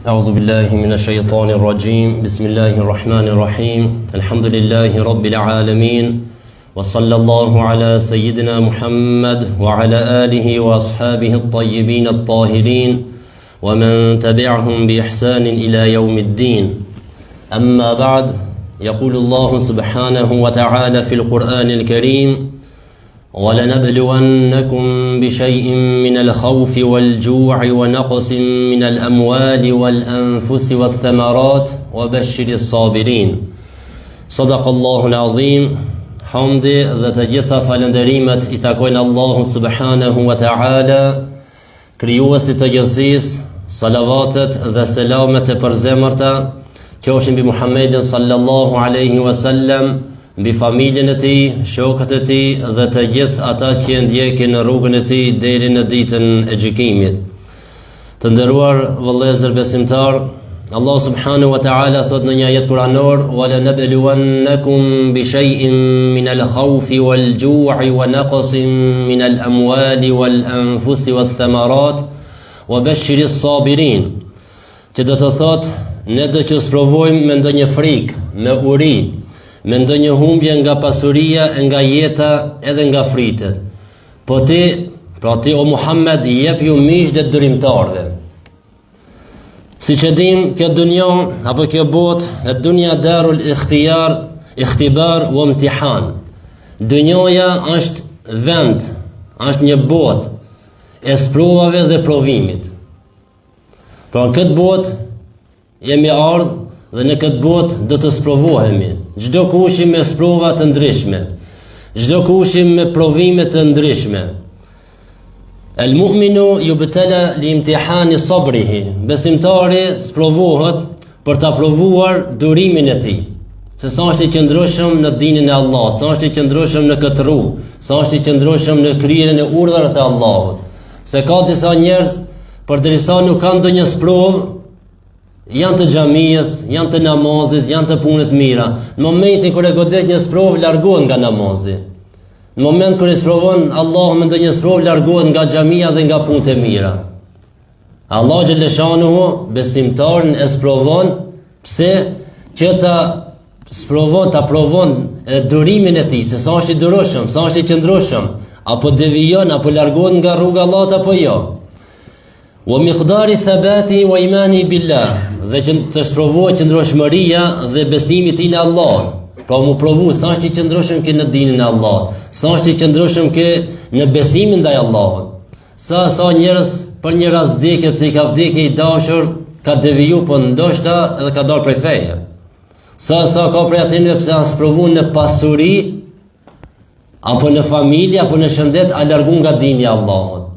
أعوذ بالله من الشيطان الرجيم بسم الله الرحمن الرحيم الحمد لله رب العالمين وصلى الله على سيدنا محمد وعلى آله وأصحابه الطيبين الطاهرين ومن تبعهم بإحسان إلى يوم الدين أما بعد يقول الله سبحانه وتعالى في القرآن الكريم ولنبلونكم بشيء من الخوف والجوع ونقص من الأموال والأنفس والثمرات وبشر الصابرين صدق الله العظيم Hamdi dhe të gjitha falënderimet i takojnë Allahut subhanahu wa ta'ala, Krijuesit të gjithësisë, salavatet dhe selamet e përzemërta, qofshin mbi Muhammedin sallallahu alaihi wasallam, mbi familjen e tij, shokët e tij dhe të gjithë ata që e ndjekin në rrugën e tij deri në ditën e gjykimit. Të nderuar vëllezër besimtarë, Allah subhanahu wa ta'ala thotë në një ajet kuranor, "Wa lanabluwannakum bi shay'in min al-khawfi wal-ju'i wa naqsin min al-amwali wal-anfusi wath-thamarat wa bashshiri as-sabirin." Që do të thotë, ne do t'ju sprovojmë me ndonjë frikë, me uri, me ndonjë humbje nga pasuria e nga jeta edhe nga frytet. Po ti, pra ti o Muhammed, jepju myzhde durimtarëve. Siç e dim, kjo dunja, apo kjo botë, ed-dunja darul ikhtijar, ikhtibar wa imtihan. Dunjaja është vend, është një botë e sprovave dhe provimit. Pra në këtë botë, Jemi ardhë dhe në këtë botë do të sprovohemi. Çdokushi me sprova të ndryshme. Çdokushi me provime të ndryshme. El mu'minu jubtela li imtihani sabrihi. Besimtari sprovohet për ta provuar durimin e tij. Se sa është i qëndrueshëm në dinin e Allahut, sa është i qëndrueshëm në këtë rrugë, sa është i qëndrueshëm në kryerjen e urdhrave të Allahut. Se ka disa njerëz përderisa nuk kanë ndonjë sprovë, Janë të xhamisë, janë të namazit, janë të punëve të mira. Në momentin kur e godet një sprovë, largohet nga namazi. Në moment kur e sprovon Allahu me ndonjë sprovë, largohet nga xhamia dhe nga punët e mira. Allah xheleshanuhu besimtarin e sprovon pse që ta sprovon, ta provon e durimin e tij, se sa është i durueshëm, sa është i qëndrueshëm, apo devijon, apo largohet nga rruga e Allahut apo jo. Wa miqdari thabati wa imani billah, dhe që të sprovohet qëndrueshmëria dhe besimi i tij në Allah. Pra mu provu sa është i qëndrueshëm ky në dinin e Allahut, sa është i qëndrueshëm ky në besimin ndaj Allahut. Sa sa njerëz për një rast vdekje pse i ka vdekë i dashur, ka deviju po ndoshta edhe ka dalë prej feje. Sa sa ka prej atyre pse janë sprovu në pasuri apo në familje apo në shëndet a largu nga dini i Allahut.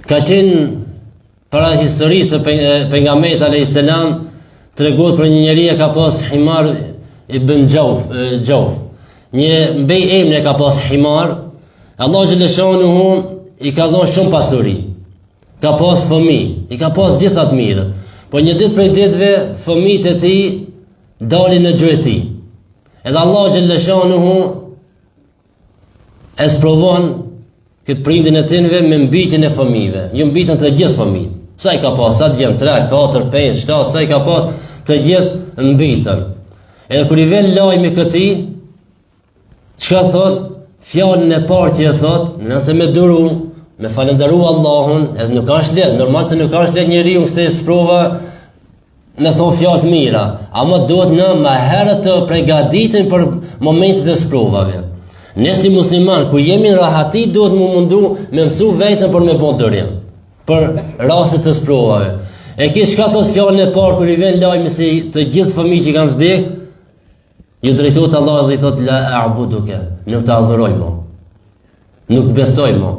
Ka qenë para historisë së pejgamberit alayhis salam tregohet për një njeri e ka pas Himar ibn Xhauf, Xhauf. Një mbiemrin e ka pas Himar. Allah xheleshanuhu i ka dhënë shumë pasuri. Ka pas fëmijë, i ka pas gjitha të mirat. Po një ditë prej ditëve fëmijët e tij dalin në gjueti. Edhe Allah xheleshanuhu e sprovon këtë prindin e tynve me mbytjen e fëmijëve. Ju mbytën të gjithë fëmijët. Sa i ka pas, sa djem, 3, 4, 5, 7, sa i ka pas, të gjithë mbytën. Edhe kur i vjen lajmi këtij, çka thot, fjalën e parë që e thot, nëse me duru, me falënderu Allahun, edhe nuk është lehtë, normal se nuk është lehtë njeriu n'kësi sprova me thonë fjalë të mira, ama duhet na ma herët të pregaditim për momentet e sprovave. Ne si musliman, kur jemi në rahati, duhet mu mundu me mësu veten për me bo durim, për rastet të sprovave. E ky çka thotë fjalën e parë, kur i vjen lajmi se të gjithë fëmijët i kanë vdek, ju drejtohet Allahut dhe i thotë la a'buduke, nuk të adhuroj mo, nuk të besoj mo,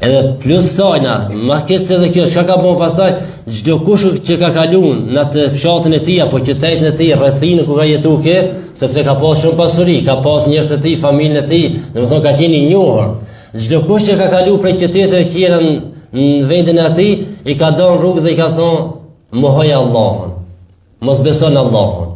Edhe plus kësajna, ma keq edhe kjo, çka ka bo pastaj, çdokush që ka kalu në atë fshatin e tij, apo qytetin e tij, rrethinën ku ka jetu ky, sepse ka pas shumë pasuri, ka pas njerëz të tij, familjen e tij, domethënë ka qenë i njohur. Çdokush që ka kalu prej qyteteve tjera në, në vendin e atij, i ka dalë n'rrugë dhe i ka thonë, mohoje Allahun, mos beso n'Allahun.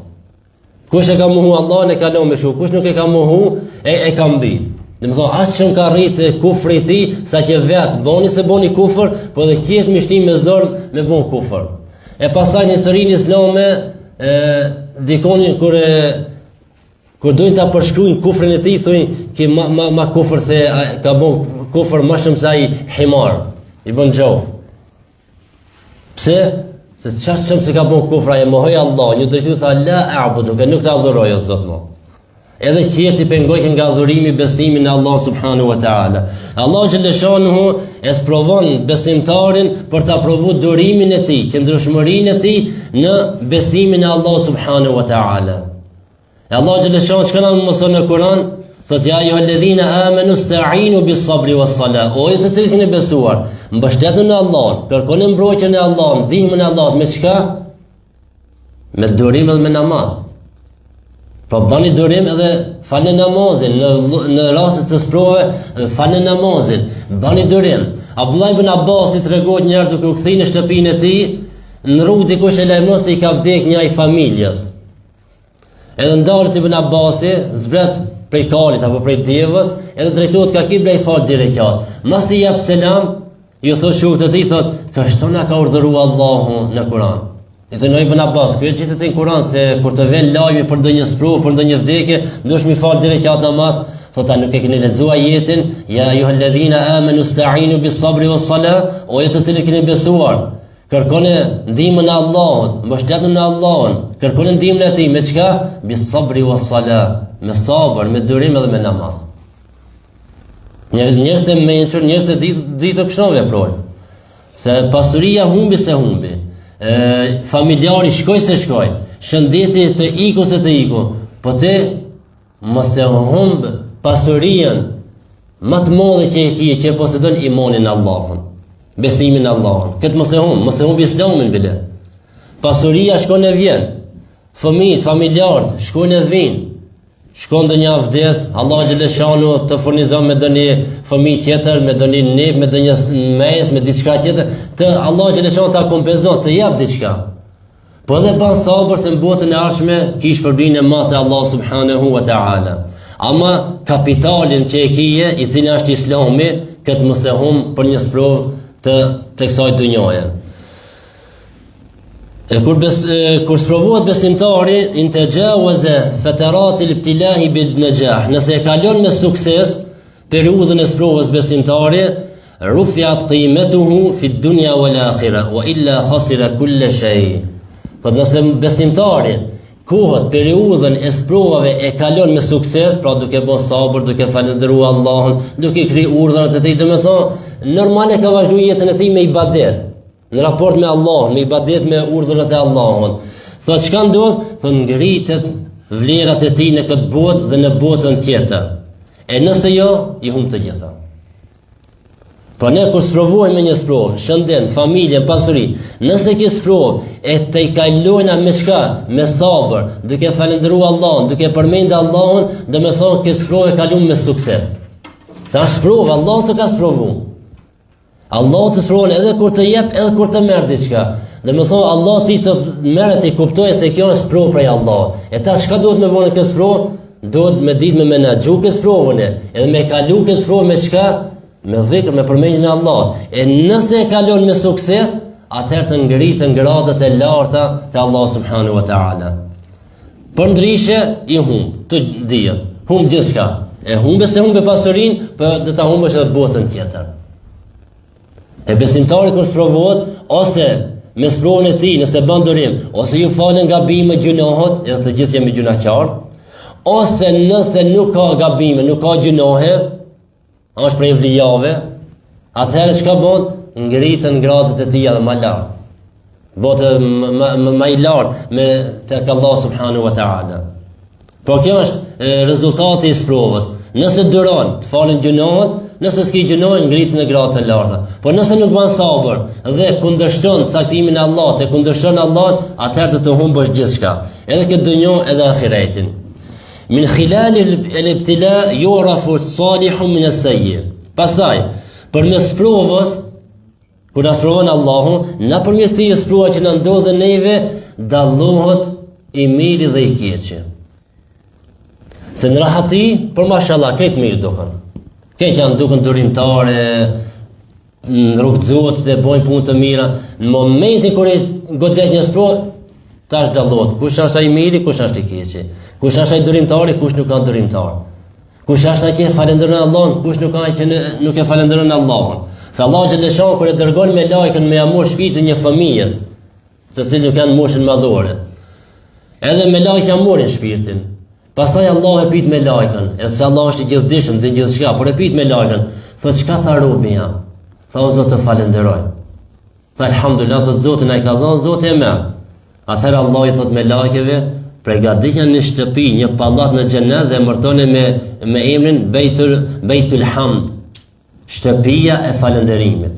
Kush e ka mohu Allahun e ka lënë me shku, kush nuk e ka mohu e e ka mbyt. Domethonë, aq shumë ka rritë kufri i tij, sa që vetë, boni se boni kufër, po edhe tjerët me i shti me zor me bon kufër. E pastaj në historinë islame, e, dikonin kur e, kur dojnë ta përshkrujnë kufrin e tij, thujnë, ki ma, ma, ma kufër se a, ka bon kufër ma shumë se ai himar, Ibn Xheuf. Pse? Se qaq shumë se ka bon kufër, ai e mohoi Allahun, iu drejtu tha, la a'buduke, nuk të adhuroj o Zot mo. Edhe tjerët i pengojke nga adhurimi besimi në Allah subhanahu wa ta'ala. Allah xhelleshanuhu e sprovon besimtarin për ta provu durimin e tij, qëndrueshmërinë e tij në besimin e Allah subhanahu wa ta'ala. E Allah xhelleshanuhu çka na mëson në Kur'an? Thot ja ejjuhelledhine amenu sta'inu bis sabri was sala. O ju të cilët keni besuar, mbështetuni në Allah, kërkoni mbrojtjen e Allahut, ndihmën e Allahut me çka? Me durim edhe me namaz. Po bani durim edhe falni namazin në në raste të sprovave, falni namazin, bani durim. Abdullah ibn Abbasi tregohet një herë duke u kthy në shtëpinë e tij, në rrugë dikush e lajmëron se i ka vdek një i familjes. Edhe ndalet Ibn Abbasi, zbret prej kalit apo prej devës, edhe drejtohet ka kibla i fal dy rekat. Masi jep selam, ju thot shokët e tij, thot, kështu na ka urdhëru Allahu në Kur'an. I thonë Ibn Abbas, kjo e gjetët në Kur'an se kur të vjen lajmi për ndonjë sprovë, për ndonjë vdekje, duhesh mi fal dy rekat namaz, thot a nuk e keni lexuar ajetin, ja ejjuhelledhina amenu sta'inu bis sabri was sala, o ju të cilët keni besuar, Kërkoni ndihmën e Allahut, mbështetuni në Allahun, kërkoni ndihmën e Tij me çka? Bi sabri wa sala, me sabër, me durim edhe me namaz. Njerëz njerëz të mençur, njerëz të ditur, ditur kështu veprojnë. Se pasuria humbi se humbi. E, familjari shkoi se shkoi. Shëndeti të iku se të iku. Po ti Mos e humb pasurinë më të madhe që e ki, që e posedon imanin në Allahun, besimin në Allahun. Këtë mos e humb, mos e humb islamin bile. Pasuria shkon e vjen. Fëmijët, familjarët shkojnë e vijnë. Shkon ndonjë vdes, Allah xheleshanuhu të furnizon me ndonjë fëmijë tjetër, me ndonjë nip, me ndonjë mes, me diçka tjetër, të Allah xheleshanuhu ta kompenzon, të jap diçka. Po edhe ban sabër se në botën e ardhshme ki shpërblimin e madh te Allahu subhanahu wa taala. Ama kapitalin që e kije, i cili është Islami, këtë mos e humb për një sprovë të të kësaj dunjaje. E kur, bes, e, kur sprovohet besimtari, in texhawaze feteratil ibtilai bin nexhah, nëse e kalon me sukses, Periudhën e sprovës besimtari, rufiat qimetuhu fi dunya wal akhirah wa illa khasira kull shay. Thot nëse besimtari kohët periudhën e sprovave e kalon me sukses, pra duke bën sabër, duke falënderuar Allahun, duke kry urdhrat e tij, domethënë normal e ka vazhdu jetën e tij me ibadet. Në raport me Allahun, me ibadet me urdhrat e Allahut. Thot çka ndodh? Thot ngritet vlerat e tij në këtë botë dhe në botën tjetër. E nëse jo, i humb të gjitha. Po ne kur sprovohemi me një sprovë, shëndet, familje, pasuri, nëse këtë sprovë e tejkalojna me çka? Me sabër, duke falënderu Allahun, duke përmend Allahun, domethonë këtë sprovë e kalum me sukses. Se është sprovë, Allahu të ka sprovu. Allahu të sprovon edhe kur të jep, edhe kur të merr diçka. Domethonë, Allah ti të merr e kuptoj se kjo është sprovë prej Allahut. E tash çka duhet me bo në këtë sprovë? Duhet me ditë me menaxhu këtë sprovën e, edhe me kalu këtë sprovë me çka? Me dhikr, me përmendjen e Allahut. E nëse e kalon me sukses, atëherë të ngriten gradat e larta te Allahu subhanahu wa ta'ala. Përndryshe, i humb, të dyja, humb gjithçka. E humbe se humbe pasurinë, po do ta humbësh edhe botën tjetër. E besimtari kur sprovohet, ose me sprovën e tij, nëse bën durim, ose ju falen gabimet gjynahet, edhe të gjithë jemi gjynahqarë, ose nëse nuk ka gabime, nuk ka gjynahe, është prej evlijave, atëherë çka bon? Ngriten gradat e tij edhe më lart. Bëhet më më më i lartë me tek Allah subhanahu wa taala. Po kjo është rezultati i sprovës. Nëse duron, të falen gjynahet, nëse s'ki gjynahe, ngritet në gradë të larta. Po nëse nuk bën sabër dhe kundërshton caktimin e Allahut, e kundërshton Allahun, atëherë do të humbësh gjithçka. Edhe këtë dynja, edhe ahiretin. Min khilal el-ibtila yu'rafu as-salihu min as-sayyi. Pastaj, përmes sprovës, kur na sprovon Allahu, nëpërmjet këtij sprova që na ndodhin neve, dallohet i miri dhe i keqi. Se në rahati, për mashallah, krejt mirë duken. Krejt janë duken durimtarë, në rrugë të Zotit e bojnë punë të mira. Në momentin kur i godet një sprovë, tash dallohet kush është ai i miri, kush është i keqi. Kush është ai durimtari, kush nuk ka durimtar. Kush është ai që e falënderon Allahun, kush nuk ka që nuk e falënderon Allahun. Se Allahu xhele kur e dërgon melajken me ia marr shpirtin një fëmijës, të cilët nuk janë moshën madhore. Edhe melajkja ia morrin shpirtin. Pastaj Allahu e pyet melajkën, edhe pse Allahu është i gjithëdijshëm, din gjithçka, por e pyet melajkën, thotë çka tha robi jem? Tha o Zot të falënderoj. Tha elhamdulillah, thotë Zoti na i ka dhënë, Zoti e merr. Atëherë Allahu i thotë melajkeve, pregatitja një shtëpi, një pallat në xhenet dhe emërtone me me emrin Bejtul Bejtul Hamd, shtëpia e falënderimit.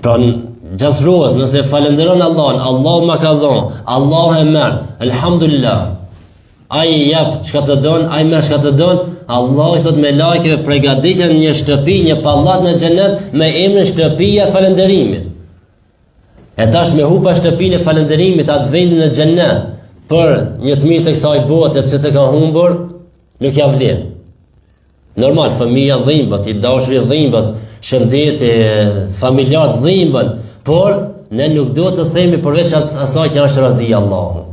Pra, gjatë sprovës, nëse falënderon Allahun, Allahu ma ka dhonë, Allahu e merr, elhamdulillah, ai jep çka të don, ai merr çka të don, Allahu i thotë melajkeve pregaditja një shtëpi, një pallat në xhenet, me emrin shtëpia e falënderimit. E tash me hup shtëpinë e falënderimit atë vendin në xhenet, për një të mirë të kësaj bote, pse të ka humbur, nuk ja vlen. Normal, fëmija dhimbet, i dashuri dhimbet, shëndeti, familjarët dhimbën, por ne nuk duhet të themi përveç asaj që është razi Allahu.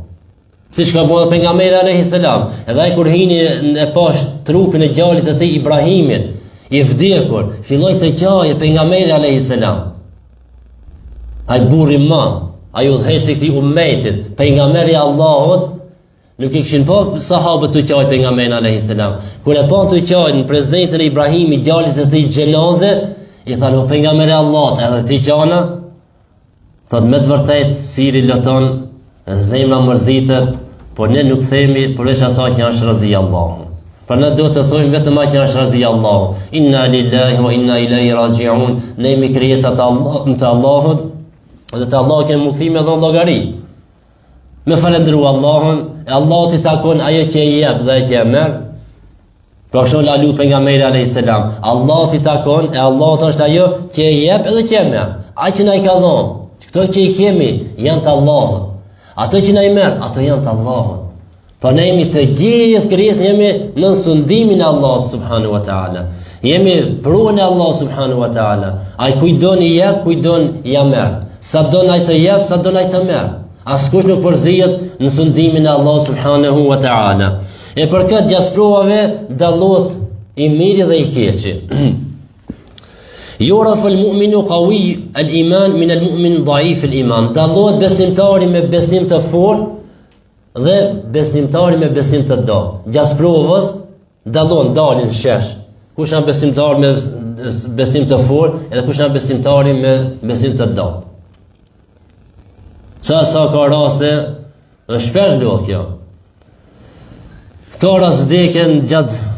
Siç ka bërë pejgamberi alayhi selam, edhe ai kur hini e pa trupin e djalit të tij Ibrahimit, i vdekur, filloi të qajë pejgamberi alayhi selam. Ai burri i madh, ai udhëheqësi i këtij ummetit, pejgamberi i Allahut, Nuk e kishin pa sahabët tu qajt pejgamberin alayhi selam. Kur e panë tu qajt në prezencën e Ibrahimit, djalit të tij xhenaze, i thanë o pejgamberi i Allahut, edhe ti qana? Thot me të vërtetë syri loton, zemra mërzitet, por ne nuk themi përveç asaj që është razi Allahu. Pra ne duhet të thojmë vetëm atë që është razi Allahu. Inna lillahi wa inna ilaihi raji'un. Ne jemi krijesa të Allah, të Allahut dhe te Allahu kemi m'u kthy me dhon llogari. Me falënderu Allahun, e Allahut i takon ajo që e jep dhe ajo që e merr. Pra kështu na lut pejgamberi alayhis salam, Allahut i takon e Allahut është ajo që e jep edhe që e merr. Ai që na i ka dhënë, këto që i kemi janë të Allahut. Ato që na i merr, ato janë të Allahut. Pra ne jemi të gjithë krijesë, jemi nën sundimin e Allahut subhanahu wa taala. Jemi pronë e Allahut subhanahu wa taala. Ai kujt don i jep, kujt don ja merr. Sa don ai të jep, sa don ai të merr. Askush nuk përzihet në sundimin e Allahut subhanahu wa taala. E për këtë gjatë sprovave dallohet i miri dhe i keqi. Juraf el mu'minu kawi el iman min el mu'min daif el iman. Dallohet besimtari me besim të fortë dhe besimtari me besim të dobët. Gjatë sprovës dallon dalin në shesh. Kush janë besimtar me besim të fortë edhe kush janë besimtari me besim të dobët. Sa sa ka raste, dhe shpesh ndodh kjo. Këto rast vdekjen gjatë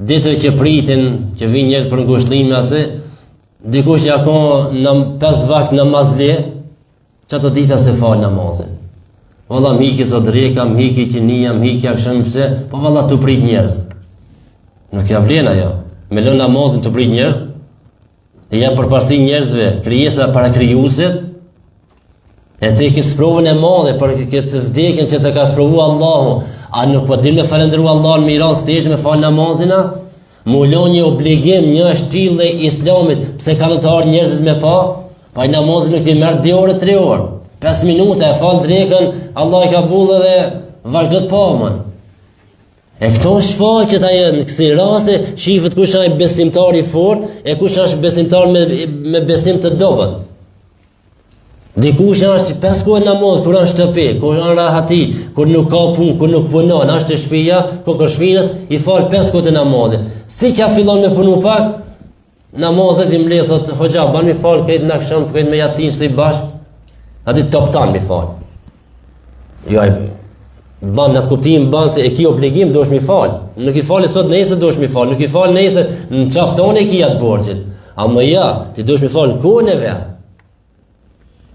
ditëve që pritin, që vijnë njerëz për ngushëllime ose dikush ja ka në pesë vakt namazli, Qato dita s'e fal namazin. Valla më hiki sot dreka, më hiki iqinia, më hiki akshami pse, po valla tu prit njerëz. Nuk ja vlen ajo. Me lënë namazin tu prit njerëz, i jep përparësi njerëzve, krijesave para krijuesit, e ti këtë sprovën e madhe për këtë vdekjen që të ka sprovu Allahu, a nuk po din me falënderu Allahun me i ra n'sexhde me fal namazin a? M'u lo një obligim, një shtyllë e islamit, pse kanë të ardhë njerëzit me pa? Pa ai namazi nuk t'i merr 2 orë, 3 orë. 5 minuta e fal drekën, Allahu e kabull edhe vazhdo të pamën. E këto shfaqet ajo në kësi raste, shifet kush është besimtar i fort e kush është besimtar me, me besim të dobët. Dikush është pesë kohë namaz, kur është në shtëpi, kur është rahati, kur nuk ka punë, kur nuk punon, është te shtëpia, kokër shpinës, i fal pesë kohë namazin. Si që fillon me punu pak, namazet i mbledh thot hoxha, ban mi fal këtë në aksham, këtë me jacin shtëpi bash. Aty toptan mi fal. Jo, ai ban në atë kuptim ban se e ki obligim duhesh mi fal. Nuk i fal sot nesër duhesh mi fal, nuk i fal nesër në qafë tonë e ki atë borxhin. Ama ja, ti duhesh mi fal në kohën e vet.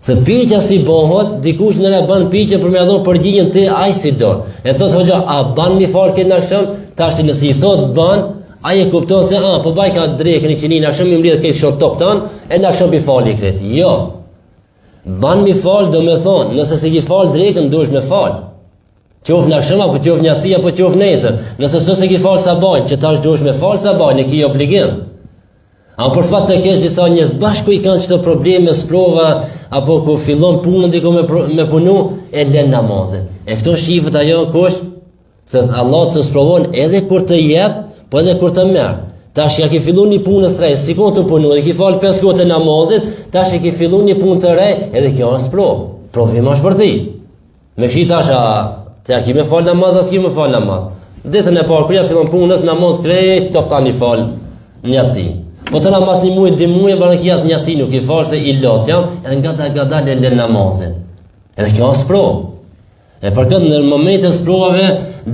Se pyetja si bëhet, dikush në e bën pyetjen për me dhënë përgjigjen ti ai si do. E thot hoxha, a ban mi fal këtë aksham? Tash nëse i thot ban, ai e kupton se a po baj ka drekën iqinin aksham i mbledh këtë shok toptan, e në aksham i fali krejt. Jo. Ban mi fal do me thonë, nëse s'e ki fal drekën duhesh me fal. Qoftë në aksham apo qoftë në jaci apo qoftë nesër. Nëse sot s'e ki fal sabahun, që tash duhesh me fal sabahun, e ki obligim. A për fat të keq disa njerëz bash ku i kanë qëto probleme, sprova apo ku fillon punën diku me me punu e lën namazin. E këto shifet ajo kush se Allah të sprovon edhe kur të jep, po edhe kur të merr. Tash ja ki fillu një punë të re, si kon të punu, dhe ki fal pesë kohë të namazit, tash e ki fillu një punë të re, edhe kjo është sprovë. Provim është për ti. Me shi tash a ti a ki me fal namaz a s'ki me fal namaz. Ditën e parë kur ja fillon punës namaz krejt toptani fal në jaci. Po të namaz një muaj, dy muaj, bën ki as në jaci nuk i fal se i lodht jam, edhe ngadal ngadal e lën namazin. Edhe kjo është sprovë. E për këtë në momentin e sprovave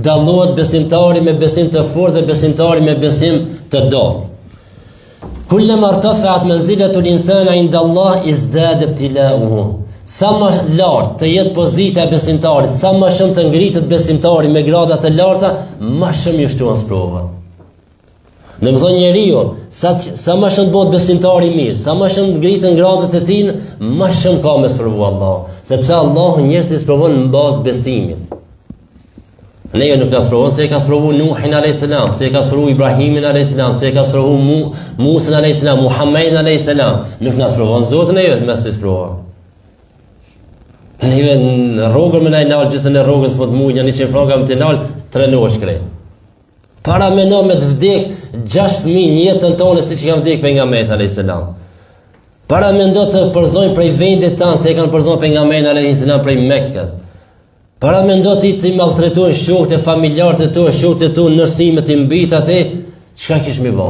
dallohet besimtari me besim të fortë dhe besimtari me besim të dobët. Kullema irtefeat menziletul insan inda Allah izdade ibtilauhu. Sa më lart të jetë pozita e besimtarit, sa më shumë të ngritet besimtari me grada të larta, më shumë ju shtohen sprovat. Domethonë njeriu, sa, sa më shumë të bëhet besimtar i mirë, sa më shumë të ngriten gradat e tij, më shumë ka me sprovu Allah. Sepse Allahu njerëzit i sprovon në bazë besimit. Ne jo nuk na sprovon se e ka sprovu Nuhin a.s. Se e ka sprovu Ibrahimin a.s. Se e ka sprovu Mu, Musën a.s. Muhammedin a.s. Nuk na sprovon Zoti ne jo me kësi sprova. Neve në rrogën me na i nalë gjysën e rrogës fund mujt, një 100 franga me të nalë, trenohesh krejt. Paramendo me të vdek 6 fëmijë në jetën tonë siç i kanë vdek pejgamberit a.s. Paramendo të përzojnë prej vendit tanë se e kanë përzonë pejgamberin a.s. prej Mekës. Paramendo ti t'i maltretojnë shokët e familjarët e tu, shokët e tu, nërsimet i mbit aty, çka kish me bo?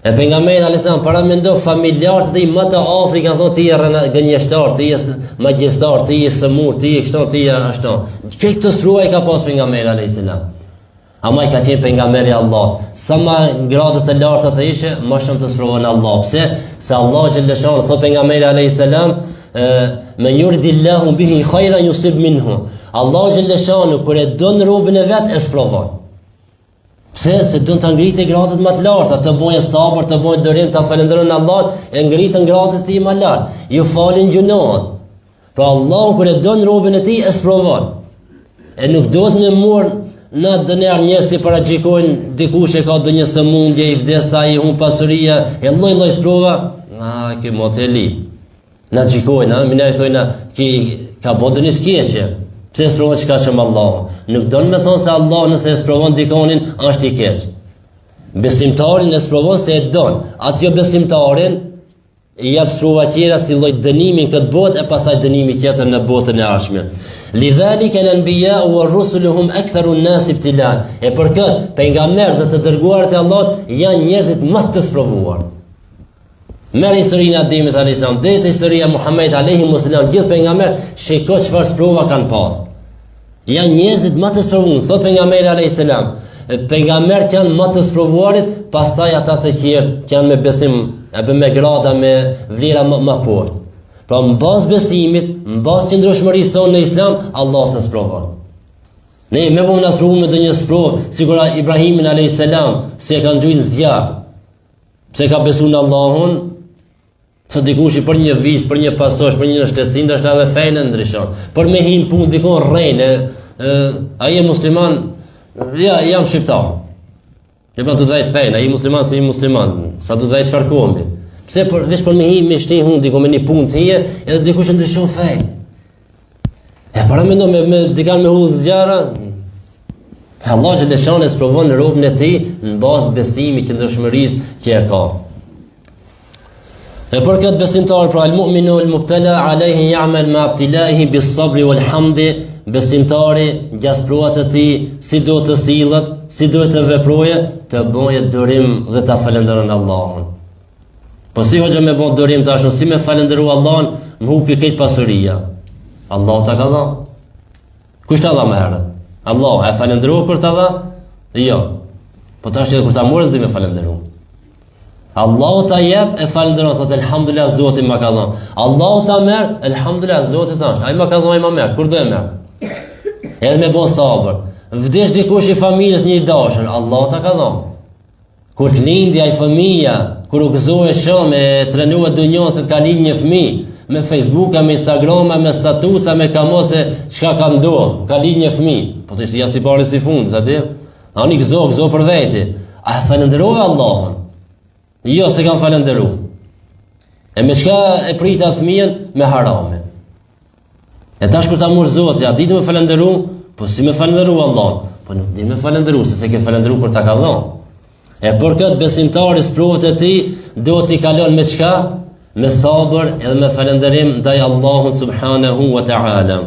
E pejgamberi alayhis salam paramendo familjarët e tij më të afërt kanë thonë ti je rrena gënjeshtar, ti je magjistar, ti je sëmur, ti je kështu, ti je ashtu. Krejt këto sprova i ka pas pejgamberi alayhis salam. Ama ai ka qenë pejgamberi i Allahut. Sa më grada të larta të ishe, më shumë të sprovon Allah. Pse? Se Allah xhelleshanuhu thot pejgamberi alayhis salam, men yuridillahu bihi khayran yusib minhu. Allah xhelleshanuhu kur e don robin e vet e sprovon. Pse? Se don ta ngritë gradat më të larta, të bojë sabër, të bojë durim, ta falënderon Allahun, e ngritën gradat e tij më lart. Ju falin gjynahet. Pra Allahu kur e don robin e tij e sprovon. E nuk duhet me marr na ndonjëherë njerëz si paragjykojnë dikush e ka ndonjë sëmundje, i vdes ai, i humb pasuria, e lloj lloj sprova, na ky mot e li. Na gjykojnë, na më thonë ki ka bo ndonjë të keqe. Pse sprovon çka shumë Allahu? Nuk don me thonë se Allahu nëse e sprovon dikonin është i keq. Besimtarin e sprovon se e don. Atë jo besimtarin I jep sprova tjera si lloj dënimi në këtë botë e pastaj dënimi tjetër në botën e ardhshme. Lidhalika al-anbiya wa ar-rusulu hum aktharu an-nas ibtilan. E për këtë, pejgamberët dhe të dërguarit e Allahut janë njerëzit më të sprovuar. Merr historinë e Ademit alayhis salam, deri te historia e Muhamedit alayhi salam, gjithë pejgamberët, shiko çfarë sprova kanë pas. Janë njerëzit më të sprovuar, thot pejgamberi alayhis salam. Pejgamberët janë më të sprovuarit, pastaj ata të tjerë që janë me besim, apo me grada, me vlera më më poshtë. Pra në bazë besimit, në bazë qëndrueshmërisë tonë në Islam, Allah të sprovon. Ne me po na sprovu me ndonjë sprovë, sikur Ibrahimin alayhis salam, si e kanë gjujt në zjarr. Pse ka besuar në Allahun? Se dikushi për një vizë, për një pasosh, për një shtetësi, ndoshta edhe fenë ndryshon. Për me hi n'punë dikun rren, e, a je musliman, ja, jam shqiptar. E pa të të vejtë fenë, a je musliman si musliman, sa të të vejtë çfarë kombi. Pse për, veç për me hi, me shti hundë, dikun me një punë të hije, edhe dikush e ndryshon fenë. E paramendo me, me dikan me hudhë n'zjarr, Allah xhelleshanuhu e sprovon robin e tij në bazë besimit qëndrueshmërisë që e ka. E për këtë besimtar, pra el mu'minu el mubtela, alejhi jamel mea ibtilaihi bis sabri wal hamdi, besimtari gjatë sprovat e tij, si duhet të sillet, si duhet të veproje, të boje durim dhe ta falënderon Allahun. Po si hoxha me bo durim tash, si me falënderu Allahun, më hupi krejt pasuria. Allahu ta ka dha. Kush ta dha më herët? Allah, e falënderu kur ta dha? Jo. Po tash edhe kur ta morë s'di me falënderu. Allahu ta jep e falënderon, thotë elhamdulillah Zoti më ka dhënë. Allahu ta merr, elhamdulillah Zoti tash. Ai më ka dhënë, ai më merr, kur do e merr? Edhe me bo sabër. Vdiq dikush i familjes një i dashur, Allahu ta ka dhënë. Kur të lindi ai fëmija, kur u gëzove shumë e trenue dynjanë se të ka lind një fëmijë, me Facebooka, me Instagrama, me statusa, me kamose, çka ka ndodhë, ka lind një fëmi, po ti si ja si pari si fund, sa di? Ani gëzo, gëzo për veti. A e falënderove Allahun? Jo, s'e kam falënderu. E me çka e prita fëmijën? Me harame. E tash kur ta mur Zoti, a di me falënderu? Po si me falënderu Allahun? Po nuk di me falënderu, se s'e ke falënderu kur ta ka dhënë. E për këtë besimtari sprovat e tij do t'i kalon me çka? Me sabër edhe me falënderim ndaj Allahut subhanahu wa ta'ala.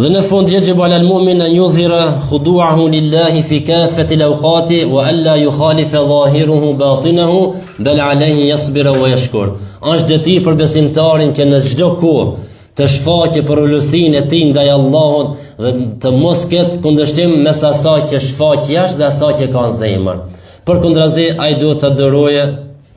Dhe në fund yajibu ala al-mu'min an yudhhira khudu'ahu lillahi fi kafati al-awqati wa alla yukhalifa zahiruhu batinahu bal alayhi yasbira wa yashkur. Është detyrë për besimtarin që në çdo kohë të shfaqë përulësinë e tij ndaj Allahut dhe të mos ketë kundërshtim mes asaj që shfaq jashtë dhe asaj që ka në zemër. Përkundrazi ai duhet të durojë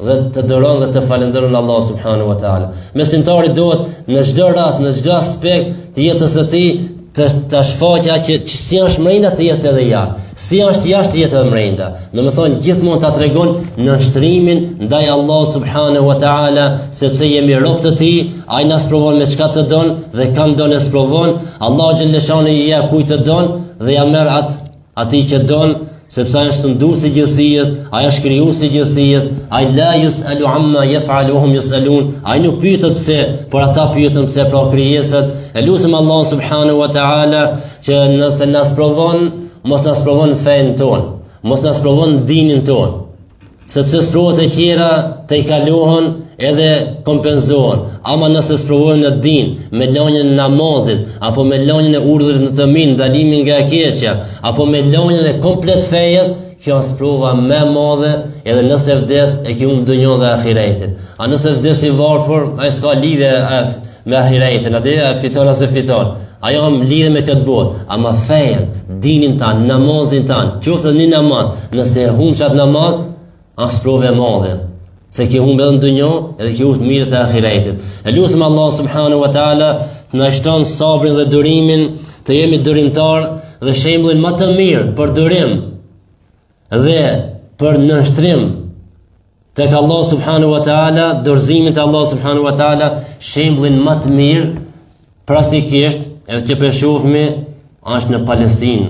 dhe të duron dhe të falënderon Allah subhanahu wa taala. Besimtari duhet në çdo rast, në çdo aspekt të jetës së tij të të shfaqë që, që si është mrenda të jetë edhe jashtë, si është jashtë të jetë edhe mrenda. Domethënë gjithmonë ta tregon nënshtrimin ndaj Allah subhanahu wa taala, sepse jemi rob të tij, ai na sprovon me çka të don dhe kan don e sprovon, Allah xhelleshanuhu i jep kujt të don dhe ja merr atë Atij që don, sepse ai është sunduesi i gjithësisë, ai është krijuesi i gjithësisë, ai la yus'alu amma yaf'alu hum yus'alun, ai nuk pyetet pse, por ata pyeten pse pra krijesat. E lusim Allahun subhanahu wa ta'ala që nëse na sprovon, mos na sprovon fenë tonë, mos na sprovon dinin tonë. Sepse sprovat e tjera tejkalohen edhe kompenzohen. Ama nëse sprovohen në din, me lënien e namazit, apo me lënien e urdhrit në të mirë, ndalimin nga e keqja, apo me lënien e komplet fejës, kjo është sprova më e madhe, edhe nëse vdes e ke humb dynjon dhe ahiretin. A nëse vdes i varfër, ai s'ka lidhje me ahiretin, a di a fiton ose fiton. Ajo më lidhje me këtë botë, ama fejën, dinin tan, namazin tan, qoftë një namaz, nëse e humb qat namaz, asht sprovë e madhe, se ke humb edhe në dynjo, edhe ke humb të mirët e ahiretit. E lusim Allah subhanahu wa ta'ala të na shton sabrin dhe durimin, të jemi durimtar dhe shembullin më të mirë për durim dhe për nënshtrim Tek Allah subhanahu wa taala, dorëzimin te Allah subhanahu wa taala, shembullin më të mirë praktikisht edhe që po shohmi është në Palestinë.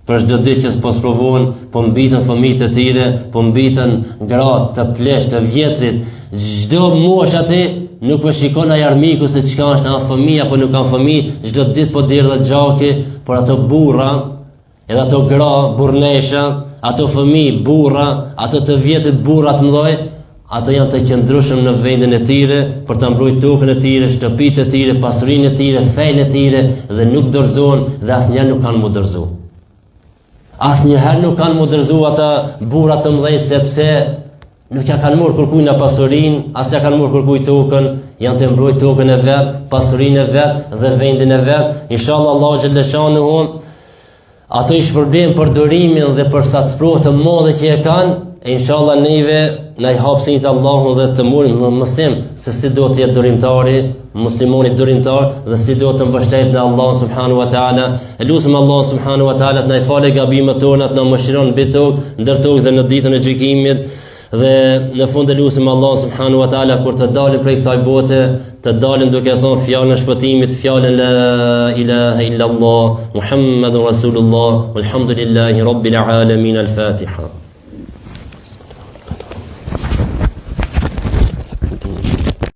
Për çdo ditë që po sprovohen, po mbiten fëmijët e tyre, po mbiten gratë, të pleqtë, të vjetrit, çdo moshë aty nuk po shikon ai armiku se çka është a fëmijë apo nuk ka fëmijë, çdo ditë po derdhet gjaki, por ato burra Edhe ato gra, burrnesha, ato fëmijë, burra, ato të vjetrit burra të mëdhoj, ato janë të qëndrueshëm në vendin e tyre për të mbrojtur tokën e tyre, shtëpitë e tyre, pasurinë e tyre, fenë e tyre dhe nuk dorëzohen dhe asnjëherë nuk kanë m'u dorëzu. Asnjëherë nuk kanë m'u dorëzu ata burra të mëdhenj sepse Nuk ja kanë marrë kërkujna pasurinë, as ja kanë marrë kërkuj tokën, janë tu mbrojt tokën e vet, pasurinë e vet dhe vendin e vet. Inshallah Allahu xhelleshanuhu ato i shpërblen për durimin dhe për qat sprovë të madhe që e kanë, e inshallah neve na i hap sytë Allahu dhe të marrim në mësim se si duhet të jetë durimtari, muslimani durimtar dhe si duhet të mbështetet në Allah subhanahu wa taala. E lusim Allah subhanahu wa taala të na i falë gabimet tona, të na mëshiron mbi tokë, ndër tokë dhe në ditën e gjykimit. Dhe në fund e lusim Allah subhanahu wa taala kur të dalim prej kësaj bote, të dalim duke thënë fjalën e shpëtimit, fjalën la ilaha illa Allah, Muhammedun Rasulullah, walhamdulillahi rabbil alamin al-Fatiha.